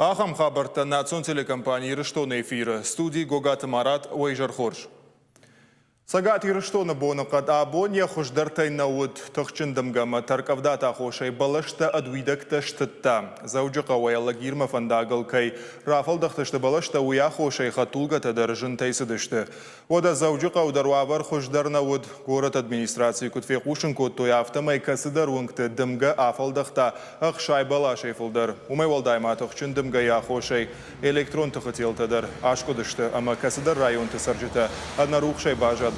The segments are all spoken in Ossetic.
Ахӕм хабӕрттӕ национ телекомпани Ирыстоны эфиры. Студийы Гогаты Марат, уӕ изӕр хорз. Цӕгат Ирыстоны боныхъӕд абон йӕ хуыздӕртӕй нӕ уыд. Тыхджын дымгӕ ӕмӕ тӕркъӕвдаты аххосӕй бӕлӕстӕ ӕд уидӕгтӕ стыдта. Дзӕуджыхъӕуӕй Алагирмӕ фӕндагыл кӕй рафӕлдӕхтысты бӕлӕстӕ, уый аххосӕй хӕдтулгӕтӕ дӕр зынтӕй цыдысты. Уӕдӕ Дзӕуджыхъӕуы дӕр уавӕр хуыздӕр нӕ уыд. Горӕты администрацийы куыд фехъусын кодтой, афтӕмӕй кӕцыдӕр уынгты дымгӕ афӕлдӕхта 60 бӕласӕй фылдӕр. Уымӕй уӕлдай ма тыхджын дымгӕйы аххосӕй электрон тыхы телтӕ дӕр аскъуыдысты ӕмӕ кӕцыдӕр районты цӕрджытӕ ӕнӕрухсӕй баззадысты.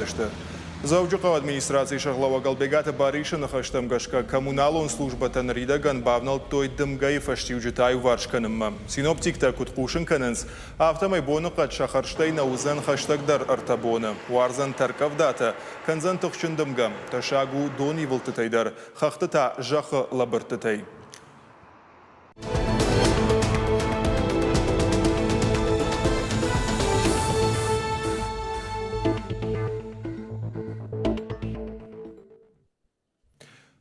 Дзӕуджыхъӕуы администрацийы сӕргълӕууӕг Ӕлбегаты Барисы ныхӕстӕм гӕсгӕ, коммуналон службӕтӕ ныридӕгӕн бавнӕлдтой дымгӕйы фӕстиуджытӕ аиуварс кӕнынмӕ. Синоптиктӕ куыд хъусын кӕнынц, афтӕмӕй боныхъӕд сӕ хӕрзтӕй нӕ уыдзӕн хӕстӕгдӕр ӕртӕ боны. Уардзӕн тӕрккъӕвдатӕ, кӕндзӕн тыхджын дымгӕ. Тӕссаг у донивылдтытӕй дӕр, хӕхты та зӕххы лӕбырдтытӕй.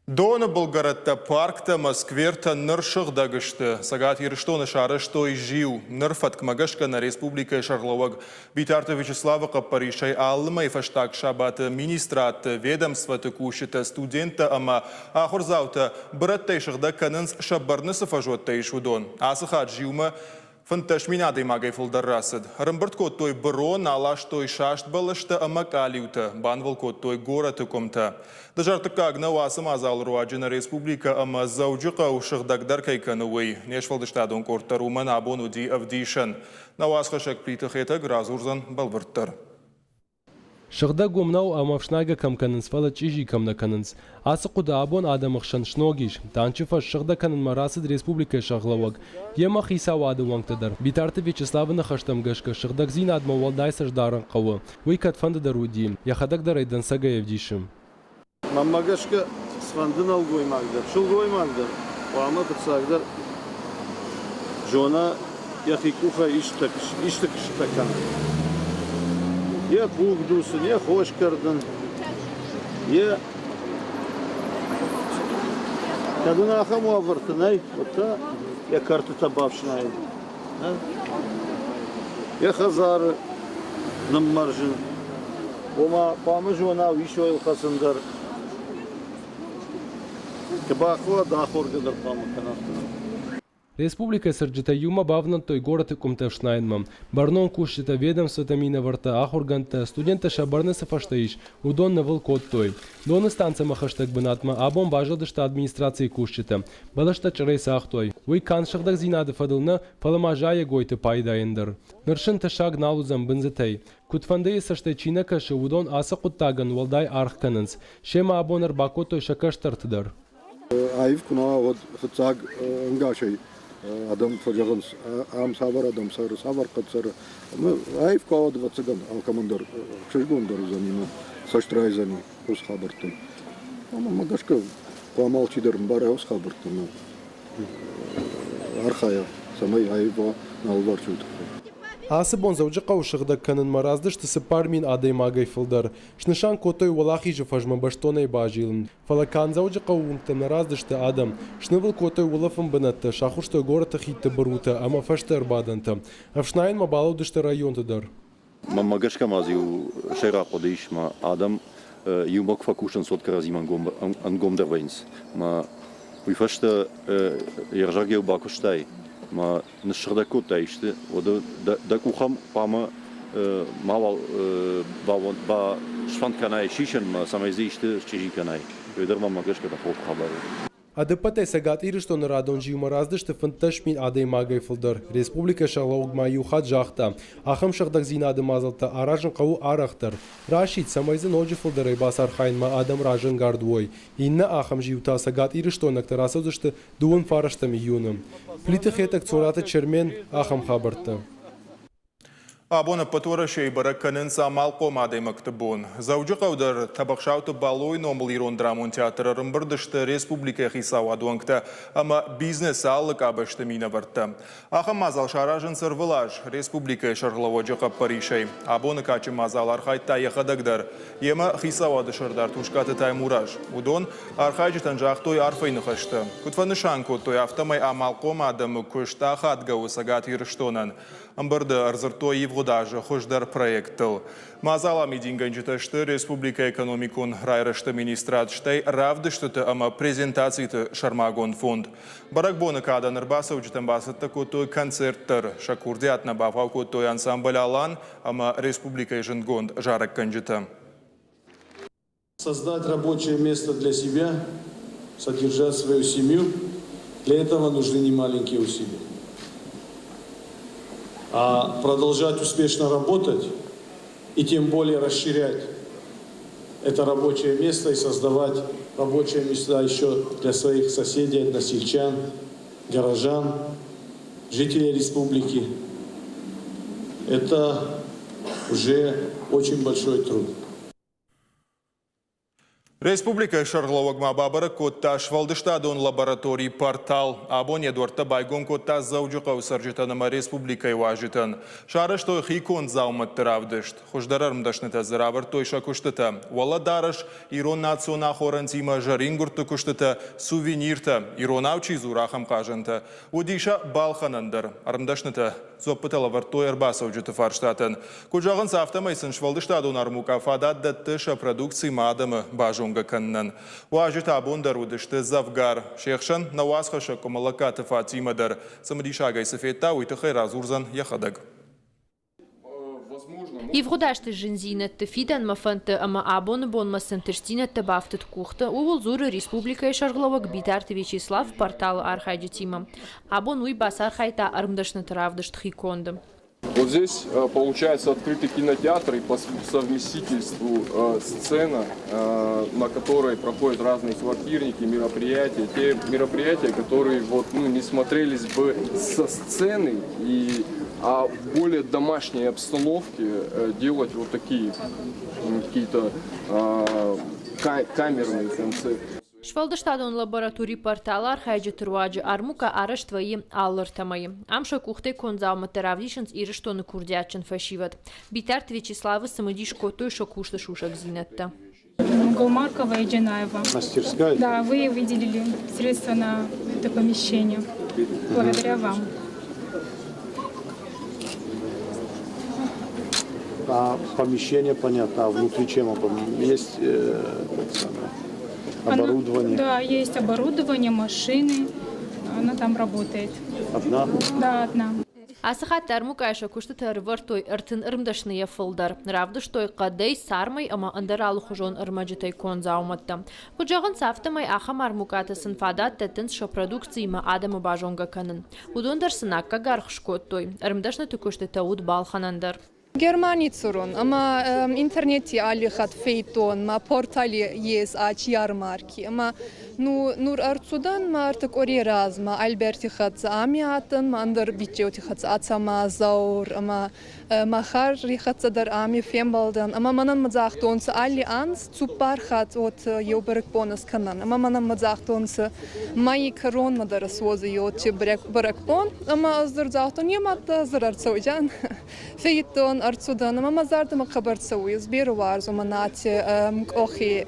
Доны былгӕрӕттӕ, парктӕ ӕмӕ сквертӕ ныр сыгъдӕг сты. Цӕгат Ирыстоны сарӕзтой зиу. Ныр фӕткмӕ гӕсгӕ нӕ республикӕйы сӕргълӕууӕг Битарты Вячеславы хъӕппӕрисӕй алы мӕй фӕстаг сабаты министрадты, ведомствоты кусджытӕ, студенттӕ ӕмӕ ахуырдзаутӕ бырӕттӕй сыгъдӕг кӕнынц сӕ бӕрны цы фӕзуӕттӕ ис, уыдон. Ацы хатт зиумӕ 15 мин адӕймагӕй фылдӕр рацыд. Ӕрӕмбырд кодтой бырон, аластой саст бӕлӕстӕ ӕмӕ къалиутӕ, банывыл кодтой горӕты къуымтӕ. Дызӕрдыггаг нӕу, ацы мадзалы руаджы нӕ республикӕ ӕмӕ Дзӕуджыхъӕу сыгъдӕгдӕр кӕй кӕны, уый. Не сфӕлдыстадон къорд дӕр уымӕн абон уыди ӕвдисӕн. Нӕ уацхӕссӕг Плиты Хетӕг радзурдзӕн бӕлвырддӕр. Сыгъдӕг уым нӕу ӕмӕ ӕфснайгӕ кӕм кӕнынц, фӕлӕ чъизи кӕм нӕ кӕнынц. Ацы хъуыды абон адӕмы хсӕн сног ис. Танчы фӕз сыгъдӕг кӕнынмӕ рацыд республикӕйы сӕргълӕууӕг. Йемӕ хицауады уӕнгтӕ дӕр. Битарты Вячеславы ныхӕстӕм гӕсгӕ сыгъдӕгдзинадмӕ уӕлдай цӕст дарын хъӕуы. Уый кӕдфӕнды дӕр уыди, йӕхӕдӕг дӕр ӕй дӕнцӕгӕй ӕвдисы. Мӕнмӕ гӕсгӕ, цыфӕнды нӕлгоймаг дӕр, сылгоймаг дӕр хъуамӕ фыццагдӕр зона йӕхи къухӕй исты куыстытӕ кӕнын. Йӕ хъуг дуцын, йӕ хос кӕрдын, йӕ кӕд ын ахӕм уавӕрты нӕй, уӕд та йӕ кӕртытӕ бафснайын. Йӕ хӕдзары ныммӕрзын. Ома хъуамӕ зона уисойыл хӕцын дӕр. Куы бахъуа, ахоргӕ дӕр хъуамӕ кӕна. Республикӕйы цӕрджытӕ иумӕ бавнӕлдтой горӕты къуымтӕ ӕфснайынмӕ. Бӕрнон кусджытӕ, ведомствӕтӕ минӕвӕрттӕ, ахуыргӕндтӕ, студенттӕ сӕ бӕрны цы фӕстӕ ис, уыдон нывыл кодтой. Доны станцӕмӕ хӕстӕг бынатмӕ абон базылдысты администрацийы кусджытӕ. Бӕлӕстӕ чъырӕй цагътой. Уый канд сыгъдӕгдзинады фӕдыл нӕ, фӕлӕ ма зайӕгойты пайдайӕн дӕр. Ныр сын тӕссаг нал уыдзӕн бындзытӕй. Куыдфӕндыйы цӕстӕй чи нӕ кӕсы, уыдон ацы хъуыддагӕн уӕлдай аргъ кӕнынц. Семӕ абон ӕрбакодтой сӕ кӕстӕрты дӕр. Аив куы нӕ уа, уӕд фыццаг ӕнгасӕй адӕм фӕзӕгъынц, ам цавӕр адӕм цӕры, цавӕр хъӕд цӕры. Аив куы уа, уӕд, ӕвӕццӕгӕн, алкӕмӕн дӕр ӕхсызгондӕр уыдзӕни ӕмӕ цӕст райдзӕни уыцы хабӕрттӕм. Ӕмӕ мӕ гӕсгӕ хъуамӕ алчидӕр ӕмбара уыцы хабӕрттӕ ӕмӕ архайа, цӕмӕй аив уа нӕ алыварс уый тыххӕй. Ацы бон Дзӕуджыхъӕуы сыгъдӕг кӕнынмӕ раздысты 4000 адӕймагӕй фылдӕр. Снысан кодтой Уӕлахизы фӕзмӕ бӕстонӕй базилын. Фӕлӕ канд Дзӕуджыхъӕуы уынгтӕ нӕ раздысты адӕм. Снывыл кодтой улӕфӕн бынӕттӕ, сахуыстой горӕты хидты бырутӕ ӕмӕ фӕстӕ ӕрбадӕнтӕ. Ӕфснайынмӕ балӕудысты районты дӕр. Мӕнмӕ гӕсгӕ ма дзы иу сӕйраг хъуыды ис, мӕ адӕм иумӕ куы фӕкусынц, уӕд кӕрӕдзимӕ ӕнгомдӕр вӕййынц. Мӕ уый фӕстӕ ӕрзӕргӕ бакуыстай, мӕ ныссыгъдӕг кодтай исты, уӕд дӕ къухӕм хъуамӕ мауал сфӕнд кӕнай сисынмӕ, цӕмӕй дзы исты счъизи кӕнай. Уый дӕр мӕнмӕ гӕсгӕ дӕ хорз хабар у. Ӕдӕппӕтӕй Цӕгат Ирыстоны радон зиумӕ раздысты 15 мин адӕймагӕй фылдӕр. Республикӕйы сӕргълӕууӕг ма иу хатт загъта, ахӕм сыгъдӕгдзинады мадзӕлттӕ аразын хъӕуы арӕхдӕр. Расидт, цӕмӕй дзы ноджы фылдӕрӕй бацархайынмӕ адӕм разӕнгард уой. Иннӕ ахӕм зиу та Цӕгат Ирыстойнӕгтӕ рацӕудзысты дыууын фарӕстӕм июны. Плиты Хетӕг, Цораты Чермен, ахӕм хабӕрттӕ. Абон ӕппӕт Уӕрӕсейы бӕрӕг кӕнынц амалхъом адӕймӕгты бон. Дзӕуджыхъӕуы дӕр Тӕбӕхсауты Балойы номыл ирон драмон театры ӕрӕмбырд сты республикӕйы хицауады уӕнгтӕ ӕмӕ бизнесы алы къабӕзты минӕвӕрттӕ. Ахӕм мадзал саразынц ӕрвылаз республикӕйы сӕргълӕууӕджы хъӕппӕрисӕй. Абоны кадджын мадзалы архайдта йӕхӕдӕг дӕр. Йемӕ хицауады сӕрдар Тускъаты Таймураз. Уыдон архайджытӕн загътой арфӕйы ныхӕстӕ. Куыд фӕнысан кодтой, афтӕмӕй амалхъом адӕмы куыст ахадгӕ у Цӕгат Ирыстонӕн. Ӕмбырды ӕрдзырдтой ивгъуыд азы хуыздӕр проекттыл. Мадзал амидингӕнджытӕ сты республикӕйы экономикон райрӕзты министрад, стӕй равдыстыты ӕмӕ презентациты сӕрмагонд фонд. Бӕрӕгбоны кадӕн ӕрбацӕуджытӕн бацӕттӕ кодтой концерт дӕр. Сӕ курдиат нӕ бафау кодтой ансамбль «Алан» ӕмӕ республикӕйы зындгонд зарӕггӕнджытӕ. Создать рабочее место для себя, содержать свою семью, для этого нужны немаленькие усилия. А продолжать успешно работать и тем более расширять это рабочее место и создавать рабочие места еще для своих соседей, односельчан, горожан, жителей республики. Это уже очень большой труд. Республикӕйы сӕргълӕууӕг ма бабӕрӕг кодта сфӕлдыстадон лабораторийы портал. Абон йӕ дуӕрттӕ байгом кодта Дзӕуджыхъӕуы цӕрджытӕн ӕмӕ республикӕйы уазджытӕн. Сарӕзтой хиконд дзаумӕтты равдыст. Хуыздӕр ӕрмдӕснытӕ дзы равӕрдтой сӕ куыстытӕ. Уӕлӕдарӕс, ирон национ ахорӕнтимӕ зӕрингуырдты куыстытӕ, сувениртӕ, иронау чи дзуры, ахӕм хъазӕнтӕ. Уыди сӕ балхӕнӕн дӕр. Ӕрмдӕснытӕ дзуӕппытӕ лӕвӕрдтой ӕрбацӕуджыты фарстатӕн. Куыд зӕгъынц, афтӕмӕй сын сфӕлдыстадон армукъа фадат дӕтты сӕ продукциимӕ адӕмы базонгӕ кӕнынӕн. Уазджытӕ абон дӕр уыдысты дзӕвгар. Се хсӕн нӕ уацхӕссӕг Къуымӕллӕгкаты Фатимӕ дӕр. Цымыдисагӕй цы федта, уый тыххӕй радзурдзӕн йӕхӕдӕг. Ивгъуыд азты зындзинӕдты, фидӕнмӕ фӕндты ӕмӕ абоны бонмӕ цы ӕнтыстдзинӕдтӕ бафтыд къухты, ууыл дзуры республикӕйы сӕргълӕууӕг Битарты Вячеслав порталы архайджытимӕ. Абон уый бацархайдта ӕрмдӕсныты равдыст хиконды. Вот здесь получается открытый кинотеатр и по совместительству сцена, на которой проходят разные квартирники, мероприятия. Те мероприятия, которые вот, ну, не смотрелись бы со сцены, и, а в более домашней обстановке делать вот такие какие-то камерные концерты. Сфӕлдыстадон лабораторийы порталы архайджыты руаджы армукъа арӕзт вӕййы алы ӕртӕ мӕйы. Ам сӕ къухтӕй конд дзаумӕттӕ равдисынц Ирыстоны курдиатджын фӕсивӕд. Битарты Вячеславы цымыдис кодтой сӕ куысты сусӕгдзинӕдтӕ. Голмаркова и Джанаева. Мастерская? Да, вы выделили средства на это помещение. Благодаря вам. А помещение понятно, а внутри чем есть как самое, оборудование? Да, есть оборудование, машины. Она там работает. Одна? Да, одна. Ацы хатт армукъайы сӕ куыстытӕ ӕрывӕрдтой ӕртын ӕрмдӕсныйӕ фылдӕр. Равдыстой хъӕдӕй, цармӕй ӕмӕ ӕндӕр алыхуызон ӕрмӕджытӕй конд дзаумӕттӕ. Куыд зӕгъынц, афтӕмӕй ахӕм армукъатӕ сын фадат дӕттынц сӕ продукциимӕ адӕмы базонгӕ кӕнын. Уыдон дӕр сын аккаг аргъ скодтой. Ӕрмдӕсныты куыстытӕ уыд балхӕнӕн дӕр. Германи цӕрун ӕма интернети алли хатт федтон, мӕ портали ес ачи ярмарки. Ӕма ну, нур ӕрцудан ма ӕртӕ къуӕрей размӕ Альберти хӕццӕ ами адтӕн, ма ӕндӕр биччеути хӕццӕ Ацӕмӕзаур ӕма Махари хӕццӕ дӕр ами фембалдан. Ӕма мӕнӕн ма загътонцӕ алли анз цуппар хатт уот еу бӕрӕгбон скӕнӕн. Ӕма мӕнӕн ма загътонцӕ мӕйи кӕронмӕ дӕр суодзӕй уотчи бӕрӕгбон. Ӕма ӕз дӕр загътон, е мадта ӕз дӕр ӕрцӕуиан. Федтон, ӕрцудан ӕма мӕ зӕрдӕмӕ хъӕбӕр цӕуй. Ӕз берӕ уарзун мӕ наци къохи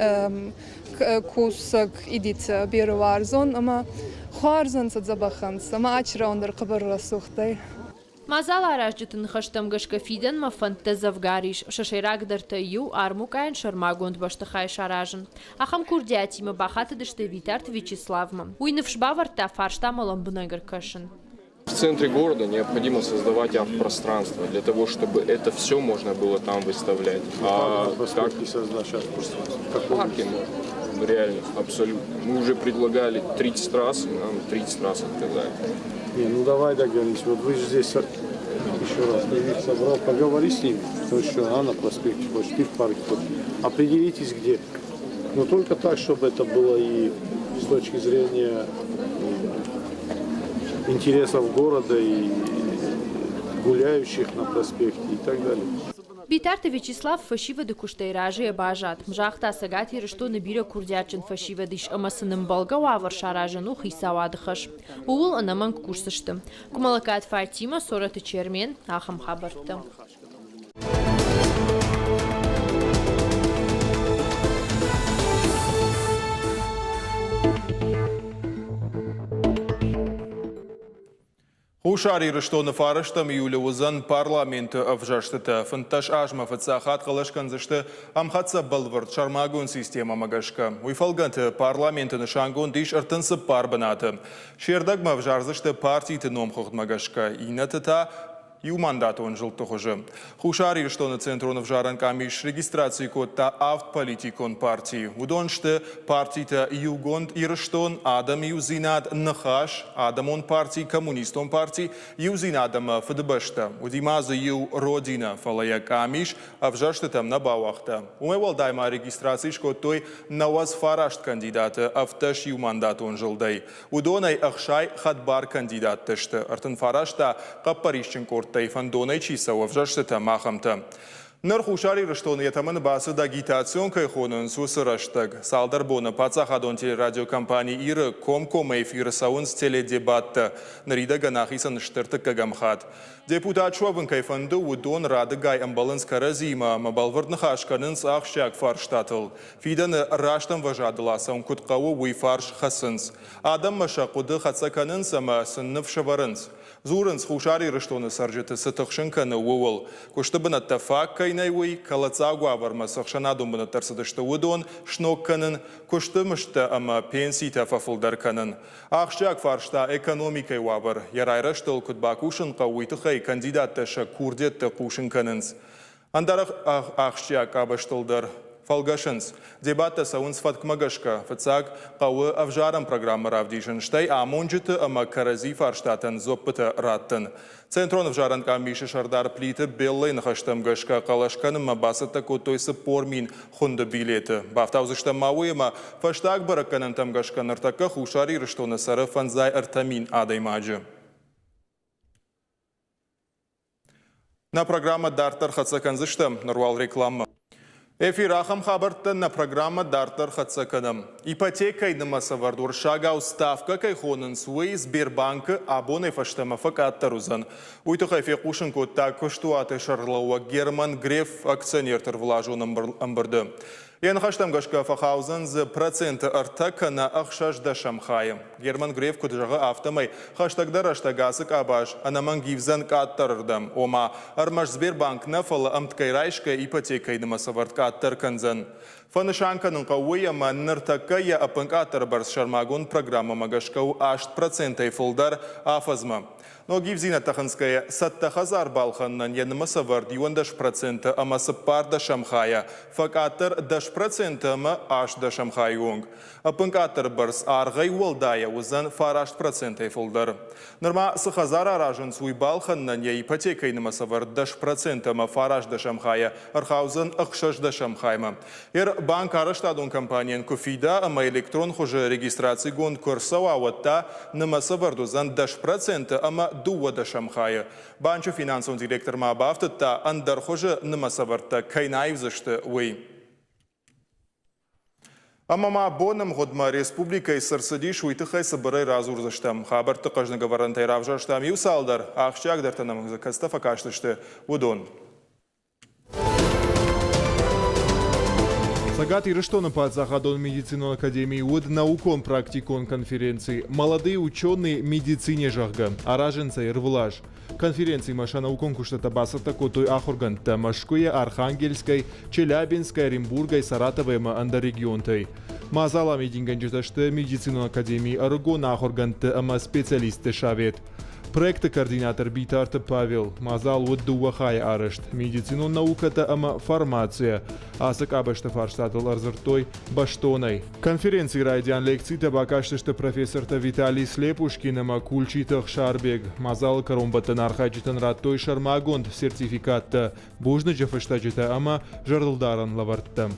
косӕг идитӕ берӕ уарзун ӕма хуарз ӕнцӕ, дзӕбӕх ӕнцӕ. Ӕма ачираун дӕр хъӕбӕр рӕсугъд ӕй. Мадзаларазджыты ныхӕстӕм гӕсгӕ фидӕнмӕ фӕндтӕ дзӕвгар ис. Сӕ сӕйрагдӕртӕй иу армукъайӕн сӕрмагонд бӕстыхай саразын. Ахӕм курдиатимӕ бахатыдысты Битарты Вячеславмӕ. Уый ныфс бавӕрдта фарстамӕ лӕмбынӕг ӕркӕсын. В центре города необходимо создавать арт-пространство для того, чтобы это все можно было там выставлять. А как создать арт-пространство? В парке можно, реально, абсолютно. Мы уже предлагали 30 раз, и нам 30 раз отказали. Не, ну давай договоримся. Вот вы же здесь еще раз, ты их собрал, поговори с ними. Кто еще, а на проспекте хочет, ты в парке хочешь. Определитесь где. Но только так, чтобы это было и с точки зрения интересов города и гуляющих на проспекте и так далее. Битарты Вячеслав фӕсивӕды куыстӕй разыйӕ баззад. Загъта, Цӕгат Ирыстоны бирӕ курдиатджын фӕсивӕд ис ӕмӕ сын ӕмбӕлгӕ уавӕр саразын у хицауады хӕс. Ууыл ӕнӕмӕнг кусдзысты. Къуымӕллӕгкаты Фатимӕ, Цорӕты Чермен, ахӕм хабӕрттӕ. Хуссар Ирыстоны фарӕстӕм июлы уыдзӕн парламенты ӕвзӕрстытӕ. 15 азмӕ фыццаг хатт хъӕлӕс кӕндзысты ӕмхӕццӕ бӕлвырд сӕрмагонд системӕмӕ гӕсгӕ. Уый фӕлгӕты парламенты нысангонд ис 34 бынаты. Се рдӕгмӕ ӕвзардзысты партиты номхыгъдмӕ гӕсгӕ, иннӕты та иумандатон зылдты хуызы. Хуссар Ирыстоны Центрон ӕвзарӕн къамис срегистраци кодта авд политикон партийы. Уыдон сты партитӕ Иугонд Ирыстон, Адӕмы иудзинад, Ныхас, Адӕмон парти, Коммунистон парти, Иудзинад ӕмӕ Фыдыбӕстӕ. Уыди ма дзы иу Родина, фӕлӕ йӕ къамис ӕвзӕрстытӕм нӕ бауагъта. Уымӕй уӕлдай ма регистраци скодтой 99 кандидаты 17 иумандатон зылдӕй. Уыдонӕй 60 хӕдбар кандидаттӕ сты, 39 та хъӕппӕрисджын къордтӕй фӕндонӕй чи цӕуы ӕвзӕрстытӕм, ахӕмтӕ. Ныр Хуссар Ирыстоны йӕ тӕмӕны бацыд агитацион кӕй хонынц, уыцы рӕстӕг. Цалдӕр боны паддзахадон телерадиокомпани Ир-ы комкоммӕ эфиры цӕуынц теледебаттӕ. Ныридӕгӕн ахицӕн сты ӕртыккӕгӕм хатт. Депутат суӕвын кӕй фӕнды, уыдон радыгай ӕмбӕлынц кӕрӕдзиимӕ ӕмӕ бӕлвырд ныхас кӕнынц ахсджиаг фарстатыл. Фидӕны раст ӕмвӕзадыл ацӕуын куыд хъӕуы, уый фарс хӕцынц. Адӕммӕ сӕ хъуыды хӕццӕ кӕнынц ӕмӕ сын ныфс ӕвӕрынц. Дзурынц, Хуссар Ирыстоны цӕрджыты цы тыхсын кӕны, ууыл. Куысты бынӕттӕ фаг кӕй нӕй, уый, кӕлӕддзаг уавӕрмӕ цы ӕхсӕнадон бынӕттӕ ӕрцыдысты, уыдон сног кӕнын, куысты мыздтӕ ӕмӕ пенситӕ фӕфылдӕр кӕнын. Ахсджиаг фарста экономикӕйы уавӕр. Йӕ райрӕзтыл куыд бакусын хъӕуы, уый тыххӕй кандидаттӕ сӕ курдиӕтты хъусын кӕнынц. Ӕндӕр ахсджиаг къабӕзтыл дӕр фӕлгӕсынц. Дебаттӕ цӕуынц фӕткмӕ гӕсгӕ. Фыццаг, хъӕуы ӕвзарӕн программӕ равдисын, стӕй амонджыты ӕмӕ кӕрӕдзи фарстатӕн дзуӕппытӕ раттын. Центрон ӕвзарӕн къамисы сӕрдар Плиты Беллӕйы ныхӕстӕм гӕсгӕ хъӕлӕс кӕнынмӕ бацӕттӕ кодтой 40 000 хуынды билеты. Бафтаудзыстӕм ма уый, ӕмӕ фӕстаг бӕрӕггӕнӕнтӕм гӕсгӕ ныртӕккӕ Хуссар Ирыстоны цӕры 53 000 адӕймаджы. Нӕ программӕ дарддӕр хӕццӕ кӕндзыстӕм, ныр уал рекламӕ. Эфир ахӕм хабӕрттӕ нӕ программӕ дарддӕр хӕццӕ кӕнӕм. Ипотекӕйы нымӕц ӕвӕрд уырыссагау ставкӕ кӕй хонынц, уый Сбербанкы абонӕй фӕстӕмӕ фӕкъаддӕр уыдзӕн. Уый тыххӕй фехъусын кодта куыстуаты сӕргълӕууӕг Герман Греф акционерты ӕрвылазон ӕмбырды. Йӕ ныхӕстӕм гӕсгӕ фӕхаудзӕн дзы проценты ӕртӕ кӕнӕ ӕхсӕз дӕсӕм хайы. Герман Греф куыд зӕгъы, афтӕмӕй хӕстӕгдӕр рӕстӕг ацы къабаз ӕнӕмӕнг ивдзӕн къаддӕрырдӕм. Ома, ӕрмӕст Сбербанк нӕ, фӕлӕ ӕмткӕй райсгӕ ипотекӕйы нымӕцӕвӕрд къаддӕр кӕндзӕн. Фӕнысан кӕнын хъӕуы уый, ӕмӕ ныртӕккӕ йӕ ӕппынкъаддӕры бӕрц сӕрмагонд программӕмӕ гӕсгӕ у 8 процентӕй фылдӕр афӕдзмӕ. Ног ивдзинӕдтӕ хынцгӕйӕ, цӕттӕ хӕдзар балхӕнынӕн йӕ нымӕцӕвӕрд 11 проценты ӕмӕ цыппӕрдӕсӕм хайӕ фӕкъаддӕр 10 проценты ӕмӕ 8 дӕсӕм хайы онг. Ӕппынкъаддӕры бӕрц аргъӕй уӕлдайӕ уыдзӕн 9 процентӕй фылдӕр. Нырма цы хӕдзар аразынц, уый балхӕнынӕн йӕ ипотекӕйы нымӕцӕвӕрд 10 проценты ӕмӕ 9 дӕсӕм хайӕ ӕрхаудзӕн 6 дӕсӕм хаймӕ. Банк арӕзтадон компанийӕн куы фида ӕмӕ электрон хуызы регистрацигонд куы ӕрцӕуа, уӕд та нымӕцӕвӕрд уыдзӕн 10 проценты ӕмӕ 2 дӕсӕм хайы. Банчы финансон директор ма бафтыдта, ӕндӕр хуызы нымӕцӕвӕрдтӕ кӕй нӕ аивдзысты, уый. Ӕмӕ ма бонӕмгъуыдмӕ республикӕйы цы рцыдис, уый тыххӕй цыбырӕй радзурдзыстӕм. Хабӕртты хъӕзныг ӕвӕрӕнтӕй равзӕрстам иу цалдӕр, ахсджиагдӕртӕ нӕм дзы кӕцытӕ фӕкастысты, уыдон. Цӕгат Ирыстоны паддзахадон медицинон академийы уыд наукон-практикон конференци «Молодые ученые медицине», зӕгъгӕ, аразынц ӕй ӕрвылаз. Конференцимӕ сӕ наукон куыстытӕ бацӕттӕ кодтой ахуыргӕндтӕ Мӕскуыйӕ, Архангельскӕй, Челябинскӕй, Оренбургӕй, Саратовӕй ӕмӕ ӕндӕр регионтӕй. Мадзал амидингӕнджытӕ сты медицинон академийы ӕрыгон ахуыргӕндты ӕмӕ специалистты совет. Проекты координатор Битарты Павел. Мадзал уыд дыууӕ хайы арӕзт – медицинон наукӕтӕ ӕмӕ фармацийӕ. Ацы къабӕзты фарстатыл ӕрдзырдтой бӕстонӕй. Конференцийы райдиан лекцитӕ бакастысты профессортӕ Виталий Слепушкин ӕмӕ Кульчиты Ӕхсарбег. Мадзалы кӕронбӕттӕн архайджытӕн радтой сӕрмагонд сертификаттӕ, бузныджы фыстӕджытӕ ӕмӕ зӕрдылдарӕн лӕвӕрттӕ.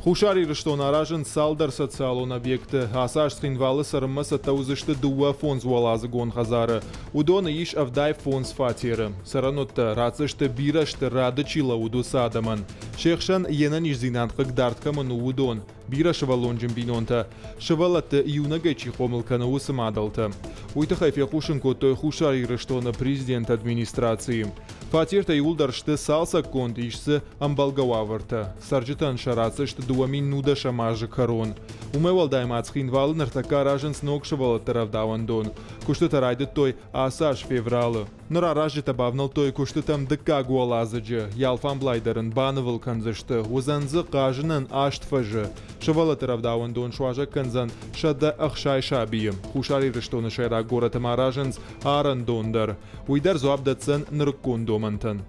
Хуссар Ирыстоны аразынц цалдӕр социалон объекты. Ацы аз Цхинвалы цӕрынмӕ цӕттӕ уыдзысты дыууӕ фондзуӕладзыгон хӕдзары. Уыдоны ис 75 фатеры. Цӕрӕнуӕттӕ ратдзысты бирӕ стыр рады чи лӕууыд, уыцы адӕмӕн. Се хсӕн йе нӕниздзинад хъыгдард кӕмӕн у, уыдон. Бирӕсывӕллонджын бинонтӕ, сывӕллӕтты иунӕгӕй чи хъомыл кӕны, уыцы мадӕлтӕ. Уый тыххӕй фехъусын кодтой Хуссар Ирыстоны президенты администрацийы. Фатертӕ иууылдӕр сты цалцӕггонд, ис дзы ӕмбӕлгӕ уавӕртӕ. Цӕрджытӕн сӕ ратдзысты 2019 азы кӕрон. Уымӕй уӕлдай ма Цхинвалы ныртӕккӕ аразынц ног сывӕллӕтты рӕвдауӕндон. Куыстытӕ райдыдтой ацы аз февралы. Ныр аразджытӕ бавнӕлдтой куыстытӕм дыккаг уӕладзыджы. Йӕ алфамблай дӕр ын банывыл кӕндзысты. Уыдзӕн дзы хъазынӕн аст фӕзы. Сывӕллӕтты рӕвдауӕндон суазӕг кӕндзӕн 160 сабийы. Хуссар Ирыстоны сӕйраг горӕты ма аразынц арӕндон дӕр. Уый дӕр дзуапп дӕтдзӕн нырыккон домӕнтӕн.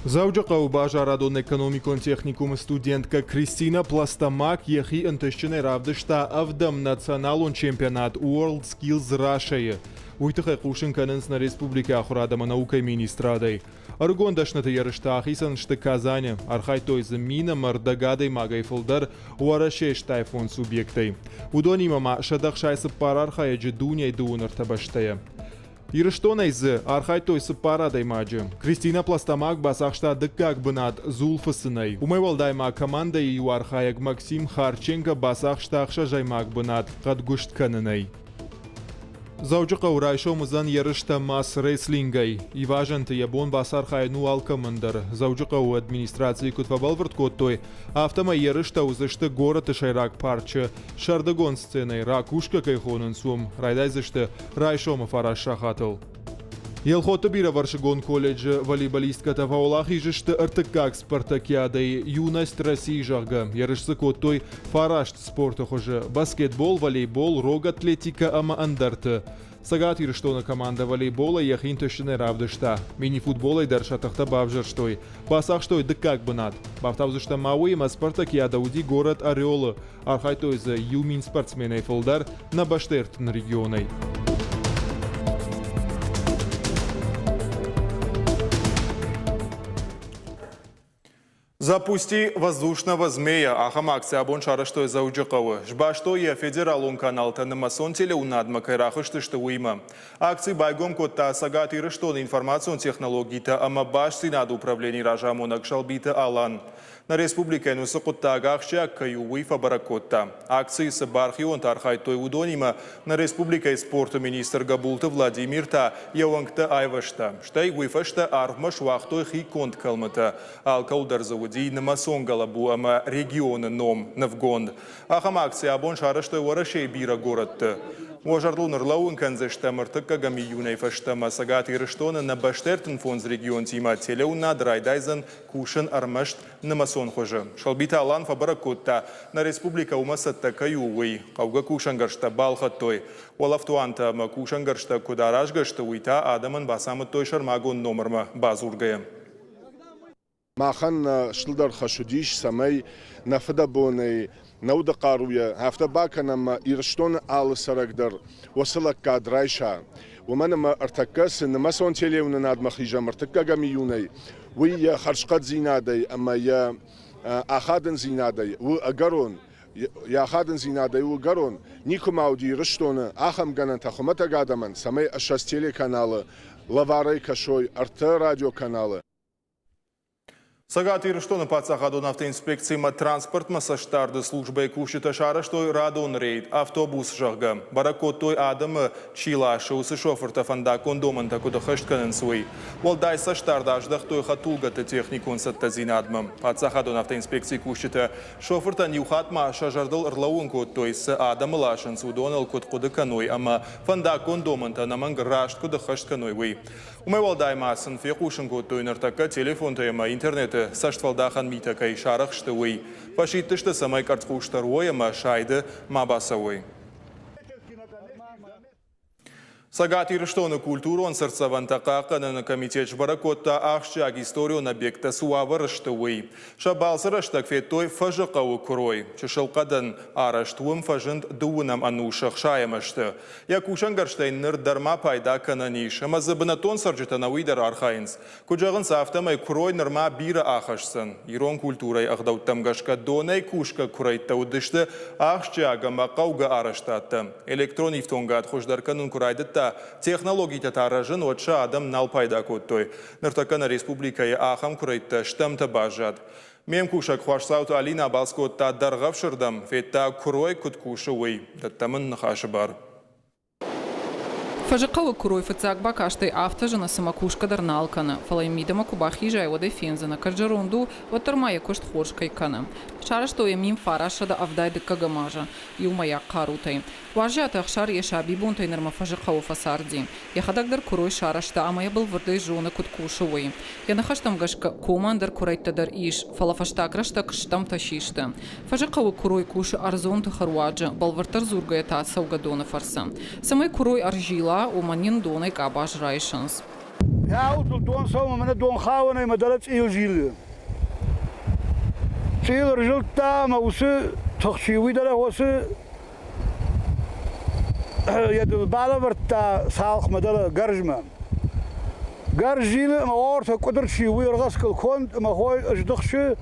Дзӕуджыхъӕуы базарадон-экономикон техникумы студенткӕ Кристина Пластомак йӕхи ӕнтыстджынӕй равдыста ӕвдӕм националон чемпионат World Skills Russia-йы. Уый тыххӕй хъусын кӕнынц нӕ республикӕйы ахуырад ӕмӕ наукӕйы министрадӕй. Ӕрыгон дӕсныты ерыстӕ ахицӕн сты Казаны. Архайдтой дзы мин ӕмӕ ӕрдӕг адӕймагӕй фылдӕр Уӕрӕсейы стайфон субъекттӕй. Уыдонимӕ ма 164 архайӕджы дунейы дыууын ӕртӕ бӕстӕйӕ. Ирыстонӕй дзы архайдтой цыппар адӕймаджы. Кристина Пластомак бацахста дыккаг бынат дзул фыцынӕй. Уымӕй уӕлдай ма командӕйы иу архайӕг Максим Харченко бацахста ӕхсӕзӕймаг бынат хъӕдгуыст кӕнынӕй. Дзӕуджыхъӕуы райсом уыдзӕн ерыстӕ мас-рестлингӕй. Ивазӕнты йӕ бон бацархайын у алкӕмӕн дӕр. Дзӕуджыхъӕуы администрацийы куыд фӕбӕлвырд кодтой, афтӕмӕй ерыстӕ уыдзысты горӕты сӕйраг парчы сӕрдыгон сценӕйы ракушка кӕй хонынц, уым. Райдайдзысты райсомы фараст сахатыл. Елхотты бирӕвӕрсыгон колледжы волейболисткӕтӕ фӕуӕлахиз сты ӕртыккаг спартакиадӕйы «Юность России», зӕгъгӕ, ерыс дзы кодтой фараст спорты хуызы – баскетбол, волейбол, рог атлетикӕ ӕмӕ ӕндӕрты. Цӕгат Ирыстоны командӕ волейболӕй йӕхи ӕнтыстджынӕй равдыста. Мини-футболӕй дӕр сӕ тыхтӕ бавзӕрстой. Бацахстой дыккаг бынат. Бафтаудзыстӕм ма уыимӕ спартакиадӕ уыди горӕт Орелы. Архайдтой дзы 1000 спортсменӕй фылдӕр нӕ бӕстӕйы ӕртын регионӕй. Запусти воздушного змея. Ахӕм акци абон сарӕзтой Дзӕуджыхъӕуы. Сбастой йӕ федералон каналтӕ нымӕцон телеуынадмӕ кӕй рахызтысты, уыимӕ. Акци байгом кодта Цӕгат Ирыстоны информацион технологитӕ ӕмӕ бастдзинады управленийы разамонӕг Сӕлбиты Алан. Нӕ республикӕйӕн уыцы хъуыддаг ахсджиаг кӕй у, уый фӕбӕрӕг кодта. Акцийы цы бархионтӕ архайдтой, уыдонимӕ нӕ республикӕйы спорты министр Гӕбулты Владимир та йӕ уӕнгтӕ айвӕзта. Стӕй уый фӕстӕ арвмӕ суагътой хиконд кӕлмытӕ. Алкӕуыл дӕр дзы уыди нымӕцон гӕлӕбу ӕмӕ регионы ном нывгонд. Ахӕм акци абон сарӕзтой Уӕрӕсейы бирӕ горӕтты. Уӕ зӕрдыл ныр кӕндзыстӕм ӕртыккӕгӕм июнӕй фӕстӕмӕ Цӕгат Ирыстоны нӕ бӕстӕ 35 регионтимӕ телеуынад райдайдзӕн кусын ӕрмӕст нымӕцон хуызы. Сӕлбиты Алан фӕбӕрӕг кодта, нӕ республикӕ уымӕ цӕттӕ кӕй у, уый. Хъӕугӕ кусӕнгӕрзтӕ балхӕдтой. Уӕлӕфтуантӕ ӕмӕ кусӕнгӕрзтӕ куыд аразгӕ сты, уый та адӕмӕн бацамыдтой сӕрмагонд номырмӕ бадзургӕйӕ. Махӕн нӕ стылдӕр хӕс уыдис, цӕмӕй нӕ фыдӕбонӕй, нӕ уды хъаруйӕ афтӕ бакӕнӕм ӕмӕ Ирыстоны алы цӕрӕг дӕр уыцы лӕггад райса. Уымӕн ӕмӕ ӕртӕккӕ цы нымӕцон телеуынынадмӕ хизӕм ӕртыккӕгӕм июнӕй, уый йӕ хӕрзхъӕддзинадӕй ӕмӕ йӕ ахадындзинадӕй у ӕгӕрон. Йӕ ахадындзинадӕй у ӕгӕрон. Никуы ма уыди Ирыстоны ахӕм гӕнӕнтӕ хуымӕтӕг адӕмӕн, цӕмӕй ссӕдз телеканалы лӕварӕй кӕсой ӕртӕ радиоканалы. Цӕгат Ирыстоны паддзахадон автоинспекциимӕ транспортмӕ цӕстдарды службӕйы кусджытӕ сарӕзтой радон рейд «Автобус», зӕгъгӕ. Бӕрӕг кодтой адӕмы чи ласы, уыцы шофыртӕ фӕндаггон домӕнтӕ куыд ӕххӕст кӕнынц, уый. Уӕлдай цӕстдард аздӕхтой хӕдтулгӕты техникон цӕттӕдзинадмӕ. Паддзахадон автоинспекцийы кусджытӕ шофыртӕн иу хатт ма сӕ зӕрдыл ӕрлӕууын кодтой, цы адӕмы ласынц, уыдоныл куыд хъуыды кӕной ӕмӕ фӕндаггон домӕнтӕ ӕнӕмӕнг раст куыд ӕххӕст кӕной, уый. Уымӕй уӕлдай ма сын фехъусын кодтой, ныртӕккӕ телефонтӕ ӕмӕ интернеты цӕстфӕлдахӕн митӕ кӕй сарӕх сты, уый. Фӕсидтысты, цӕмӕй къӕрцхъусдӕр уой ӕмӕ сайды ма бацӕуой. Цӕгат Ирыстоны культурон цыртдзӕвӕнтӕ хъахъхъӕныны комитет сбӕрӕг кодта ахсджиаг историон объекттӕ цы уавӕры сты, уый. Сӕ балцы рӕстӕг федтой Фӕзы хъӕуы куырой. Чысыл хъӕдын арӕзт уым фӕзынд дыууынӕм ӕнусы ӕхсайӕм ӕзты. Йӕ кусӕнгӕрзтӕй ныр дӕр ма пайда кӕнӕн ис. Ӕмӕ дзы бынӕттон цӕрджытӕ ӕнӕуый дӕр архайынц. Куыд зӕгъынц, афтӕмӕй куырой нырма бирӕ ахӕсдзӕн. Ирон культурӕйы ӕгъдӕуттӕм гӕсгӕ донӕй кусгӕ куырӕйттӕ уыдысты ахсджиаг ӕмӕ хъӕугӕ арӕзтадтӕ. Электрон ифтонгад хуыздӕр кӕнын куы райдыдта, технологитӕ та рӕзын, уӕд сӕ адӕм нал пайда кодтой. Ныртӕккӕ нӕ республикӕйы ахӕм куырӕйттӕ стӕмтӕ баззад. Ме мкусӕг Хуасдзауты Алинӕ абалц кодта Дӕргъӕвсырдӕм, федта куырой куыд кусы, уый. Дӕттӕм ын ныхасы бар. Фӕзыхъӕуы куырой фыццаг бакастӕй афтӕ зыны, цыма кусгӕ дӕр нал кӕны, фӕлӕ йын мидӕмӕ куы бахизай, уӕд ӕй фендзынӕ, кӕд зӕронд у, уӕддӕр ма йӕ куыст хорз кӕй кӕны. Сарӕзтой йӕ 1972 дыккӕгӕм азы иумӕйаг хъарутӕй. Уазиаты Ӕхсар йӕ сабибонтӕй нырмӕ Фӕзыхъӕуы фӕцарди. Йӕхӕдӕг дӕр куырой сарӕзта ӕмӕ йӕ бӕлвырдӕй зоны, куыд кусы, уый. Йӕ ныхӕстӕм гӕсгӕ, комы ӕндӕр куырӕйттӕ дӕр ис, фӕлӕ фӕстаг рӕстӕг стӕмтӕ систы. Фӕзыхъӕуы куырой кусы ӕрдзон тыхы руаджы, бӕлвырддӕр дзургӕйӕ та цӕугӕдоны фӕрцы. Цӕмӕй куырой ӕрзила, уымӕн йын донӕй къабаз райсынц. Хъӕутыл дон цӕуы мӕнӕ донхауӕнӕй мӕ дӕлӕ цъил зилы. Цъил ӕрзылдта ӕмӕ уыцы тых чи уый дӕлӕ уыцы йӕ дыл балӕвӕрдта цалхмӕ дӕлӕ гӕрзмӕ. Гӕрз зилы ӕмӕ ортӕ къуыдыр чи уый ӕргъӕцкыл конд ӕмӕ хой ыздыхсы.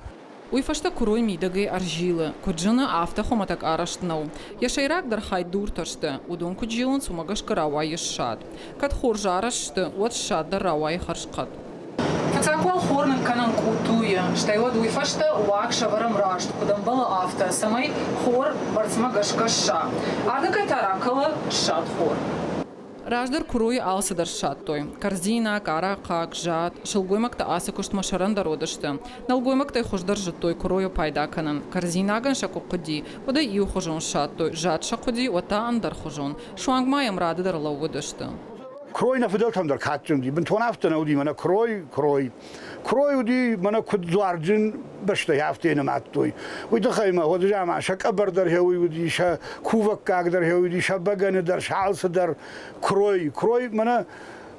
Уый фӕстӕ куырой мидӕгӕй ӕрзилы. Куыд зыны, афтӕ хуымӕтӕг арӕзт нӕу. Йӕ сӕйрагдӕр хай дуртӕ сты. Уыдон куыд зилынц, уымӕ гӕсгӕ рауайы ссад. Кӕд хорз арӕзт сты, уӕд ссад дӕр рауайы хӕрзхъӕд. Фыццаг уал хор ныккӕнӕм къутуйы, стӕй уӕд уый фӕстӕ уаг сӕвӕрӕм раст, куыд ӕмбӕлы, афтӕ, цӕмӕй хор бӕрцмӕ гӕсгӕ сса. Ардыгӕй та ракӕлы ссад хор. Раздӕр куыройы алцыдӕр ссадтой: корзинаг, арахъхъаг, зад. Сылгоймӕгтӕ ацы куыстмӕ сӕрӕндӕр уыдысты. Нӕлгоймӕгтӕй хуыздӕр зыдтой куыройы пайда кӕнын. Корзинагӕн сӕ куы хъуыди, уӕд ӕй иухуызон ссадтой, зад сӕ хъуыди, уӕд та ӕндӕрхуызон. Суанг ма йӕм рады дӕр лӕууыдысты. Куырой нӕ фыдӕлтӕм дӕр кадджын уыди. Бынтон афтӕ нӕ уыди, мӕнӕ куырой, куырой. Куырой уыди, мӕнӕ куыд дзуарджын бӕстӕйы афтӕ нымадтой. Уый тыххӕй ма уӕды заман сӕ къӕбӕр дӕр уый уыди, сӕ кувӕггаг дӕр уый уыди, сӕ бӕгӕны дӕр, сӕ алцы дӕр куырой. Куырой мӕнӕ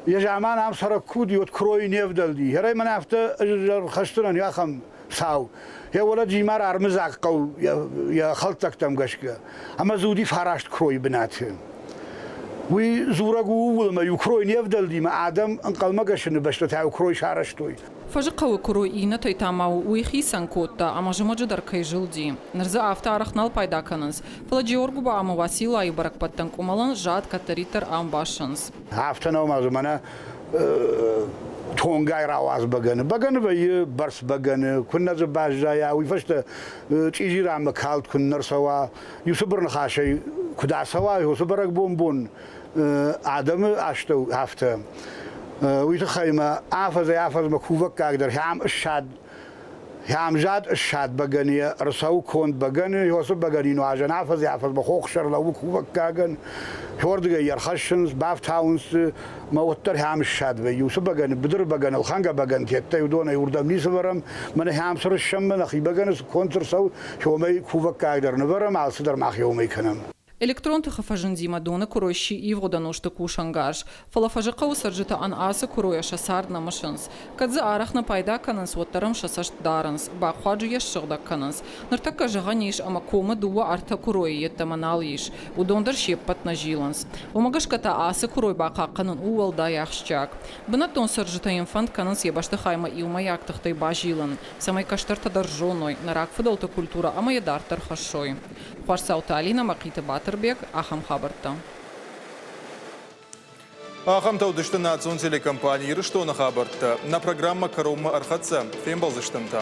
йӕ заман ам цӕрӕг куы уыди, уӕд куыройы не вдӕлди. Хӕрӕй мӕнӕ афтӕ ӕрхӕсдзынӕн ахӕм цау. Йӕ уӕлӕ Джимар армыдзаг хъӕу йӕ хӕлддзӕгтӕм гӕсгӕ. Ӕмӕ дзы уыди фараст куыройы бынаты. Уый дзурӕг у ууыл, ӕмӕ иу куырой не вдӕлди, ӕмӕ адӕм ӕнхъӕлмӕгӕсыны бӕстӕтӕ иу куырой сарӕзтой. Фӕзыхъӕуы куырой иннӕтӕй та ма уый хицӕн кодта, ӕмӕ зымӕджы дӕр кӕй зылди. Ныр дзы афтӕ арӕх нал пайда кӕнынц, фӕлӕ Джеоргуыба ӕмӕ Уациллайы бӕрӕгбӕттӕн къуымӕлӕн зад кӕддӕриддӕр ам бассынц. Афтӕ нӕу ма дзы мӕнӕ тонгай рауадз бӕгӕны. Бӕгӕны вӕййы бӕрц бӕгӕны, куыннӕ дзы баззайа, уый фӕстӕ чъизи ранмӕ калд куыннӕ рцӕуа, иу цыбыр ныхасӕй куыд ацӕуа, уыцы бӕрӕгбон бон адӕмы астӕу афтӕ. Уый тыххӕй мӕ афӕдзӕй-афӕдзмӕ кувӕггаг дӕр хӕм ссад хӕмзад ссад бӕгӕныйӕ ӕрцӕуы конд бӕгӕны, уыцы бӕгӕны нуазӕн афӕдзӕй-афӕдзмӕ хохсӕр лӕууы кувӕггагӕн, уырдыгӕй йӕ ӕрхӕссынц, бафтауынц дзы, мӕ уӕддӕр хӕм ссад вӕййы. Уыцы бӕгӕны, быдыры бӕгӕны, ӕлхӕнгӕ бӕгӕнытӕттӕй уыдонӕй уырдӕм ницы вӕрӕм, мӕнӕ хӕм цы рыссӕммӕ, нӕхи бӕгӕны цы конд ӕрцӕуы, уымӕй кувӕггаг дӕр нывӕрӕм, алцыдӕр мах уымӕй кӕнӕм. Электрон тыхы фӕзындимӕ доны куырой сси ивгъуыд ӕнусты кусӕнгарз. Фӕлӕ Фӕзыхъӕуы цӕрджытӕ ацы куыройӕ сӕ цард нӕ мысынц. Кӕд дзы арӕх нӕ пайда кӕнынц, уӕддӕр ӕм сӕ цӕст дарынц, бахъуаджы йӕ ссыгъдӕг кӕнынц. Ныртӕккӕ зӕгъӕн ис, ӕмӕ комы дыууӕ-ӕртӕ куыройы йеддӕмӕ нал ис. Уыдон дӕр се ппӕт нӕ зилынц. Уымӕ гӕсгӕ та ацы куырой бахъахъхъӕнын у уӕлдай ахсджиаг. Бынӕттон цӕрджытӕ йын фӕнд кӕнынц йӕ бӕстыхаймӕ иумӕйаг тыхтӕй базилын, цӕмӕй кӕстӕртӕ дӕр зоной нӕ рагфыдӕлты культурӕ ӕмӕ йӕ дарддӕр хӕссой. Хуасдзауты Алинӕ, Мӕхъиты Батырбег, ахӕм хабӕрттӕ. Ахӕмтӕ уыдысты национ телекомпани Ирыстоны хабӕрттӕ. Нӕ программӕ кӕронмӕ ӕрхӕццӕ. Фембӕлдзыстӕм та.